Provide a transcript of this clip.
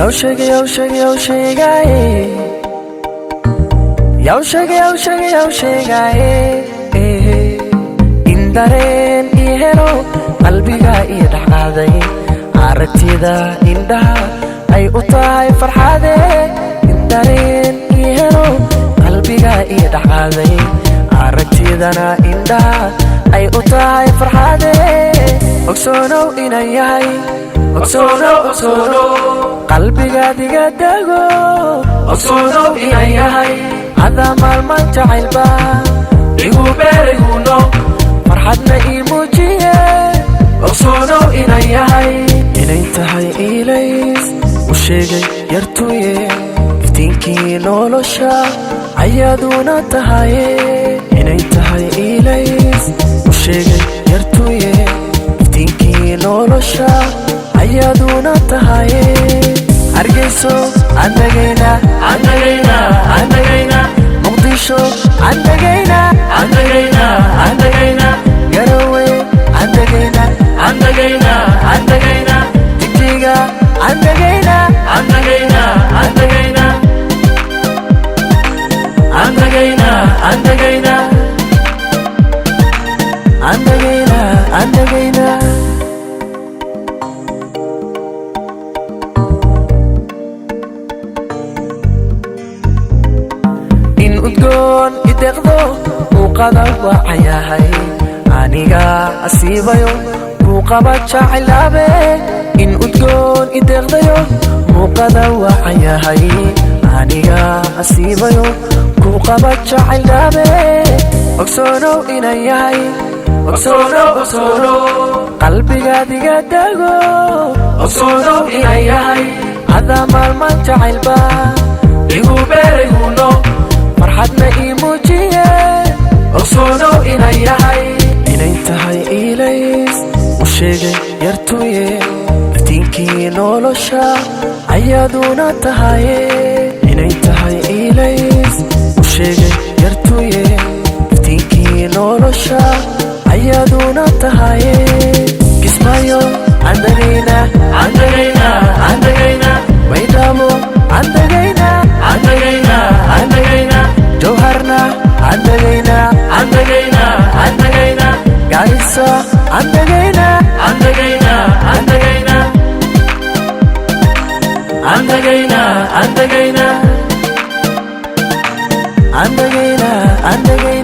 Yow sheegay, yow sheegay, yow sheegaye. Yow sheegay, yow sheegay, yow sheegaye. In dareen ii helo qalbiga ii dhexqaaday, aragtida indhaha ay u tahay farxade. In dareen ii helo qalbiga ii dhexqaaday, aragtidana indhaha ay u tahay farxade. Ogsoonow inan yahay, ogsoonow, ogsoonow, qalbigaadiga dego. Ogsoonow inan yahay adaa maalmaan jacaylba igu beerayguno, farxadna ii muujiye. Ogsoonow inan yahay. Inay tahay iilays u sheegay yartuye, iftiinkii nolosha ayaaduna tahaye. Inay tahay iilays u sheegay yartuye, iftiinkii nolosha ayaaduna tahaye. Hargeyso andagayna, andagayna, andagayna. Muqdisho andagayna, andagayna, andagayna. Garowe andagayna, andagayna, andagayna. Jigjiga andagayna, andagayna, andagayna, andagayna, andagayna, andagayna, andagayna. In udgoon ideeqdo muuqada wacayahay, aniga asiibayo kuu qaba jacaylabe. In udgoon ideeqdayo muuqada wacayahay, aniga asiibayo kuu qaba jacayldhabe. Ogsoonow inan yahay, ogsoonow, ogsoonow, qalbigaadiga dego. Ogsoonow inan yahay adaa maalmaan jacaylba igu beerayguno, farxadna ii muujiye. Ogsoonow inan yahay. Inay tahay iilays u sheegay yartuye, iftiinkii nolosha ayaaduna tahaye. Inay tahay iilays u sheegay yartuye, iftiinkii nolosha ayaaduna tahaye. Kismaayo andagayna, andagayna, andagayna. Baydhabo andagayna, andagayna, andagayna. Jowharna andagayna, andagayna, andagayna. Gaarisa andagayna, andagayna, andagayna, andagayna, andagayna, andagayna, andagayna.